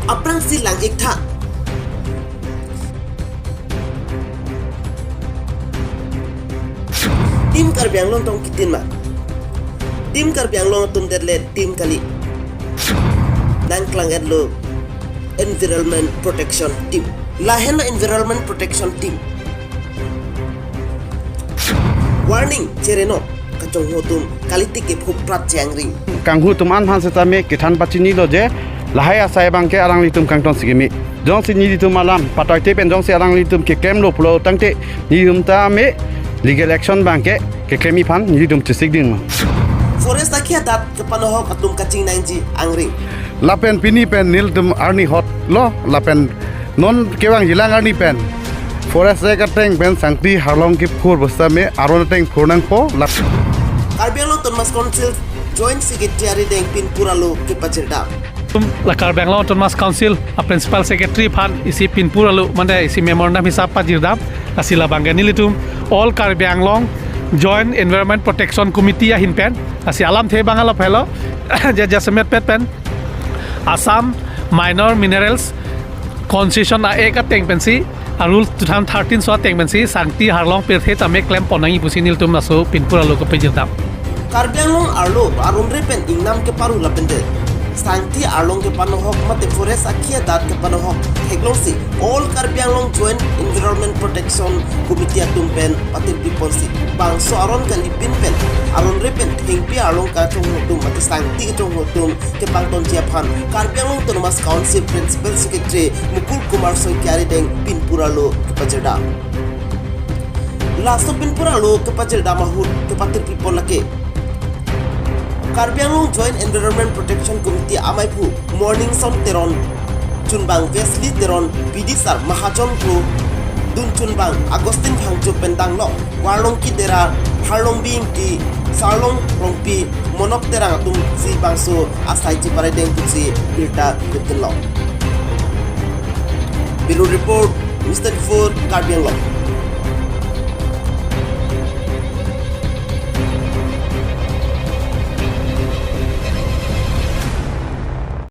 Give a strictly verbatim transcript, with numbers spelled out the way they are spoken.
Aphrangsi lang-ik tha. Team Karbi Anglong tong kitin ma? Team Karbi Anglong atum det le team kali. Nangklang-etlo Environment Protection Team. Lahenlo Environment Protection Team. Warning, chereno, kachongho atum, kalitik ke phuprat chengring. Kanghu atum an aphan setame kethan pachinilo je, lahai asai abangke alanglitum kangton si keme. Jongsi nelitum alam patoite pen jongsi alanglitum keklemlo pulo tangte, nelitum tame legal action abangke keklem aphan nelitum chesik ding ma. Forest akhei adat kepanohok atum kachingnangji angring. Lapen pini pen nelitum arni hotlo, lapen non kevangjilang arni pen Forest Act ateng pen sangti harlong kephur bostame aron ateng phur nangpo. Lap- Karbi Anglong Autonomous Council Joint Secretary arideng pinpur alo kepachirdam. La Karbi Anglong Autonomous Council a Principal Secretary aphan isi pinpur alo mane isi memorandum hisap pachirdam. Lasi labangke nelitum All Karbi Anglong Joint Environment Protection Committee ahin pen, lasi alamthe abang alo phelo je jasemet pet pen Assam Minor Minerals Concession a Act ateng pensi, a Rule two thousand thirteen so ateng pensi sangti harlong pirthe tame klem ponnangji pusi nelitum laso pinpur alo kepachirdam. Karbi Anglong arlo aron re pen ingnam keparu lapen det sangti arlong kepanohok mate forest akhei adat kepanohok theklongsi All Karbi Anglong Joint Environment Protection Committee atum pen patirpi ponsi bangso aron kalipin pen aron re pen thengpi arlong kachongho atum mate sangti kachongho atum kepangtonji aphan Karbi Anglong Autonomous Council Principal Secretary Mukul Kumar Saikia arideng pinpur alo kepachirdam. Laso pinpur alo kepachirdam ahut kepatirpi pon lake Karbi Anglong Joint Environment Protection Committee amaiphu Morning Son Teron, chunbang Wesley Teron, bidisar Mahajon Kro, dun chunbang Augustine Phangcho pen danglo Warlongki Dera, Harlongbi Ingti, Sarlong Rongpi, Monok Terang atum si bangso asai cheparai deng pusi birta ketenlo. Bureau Report, News twenty-four, Karbi Anglong.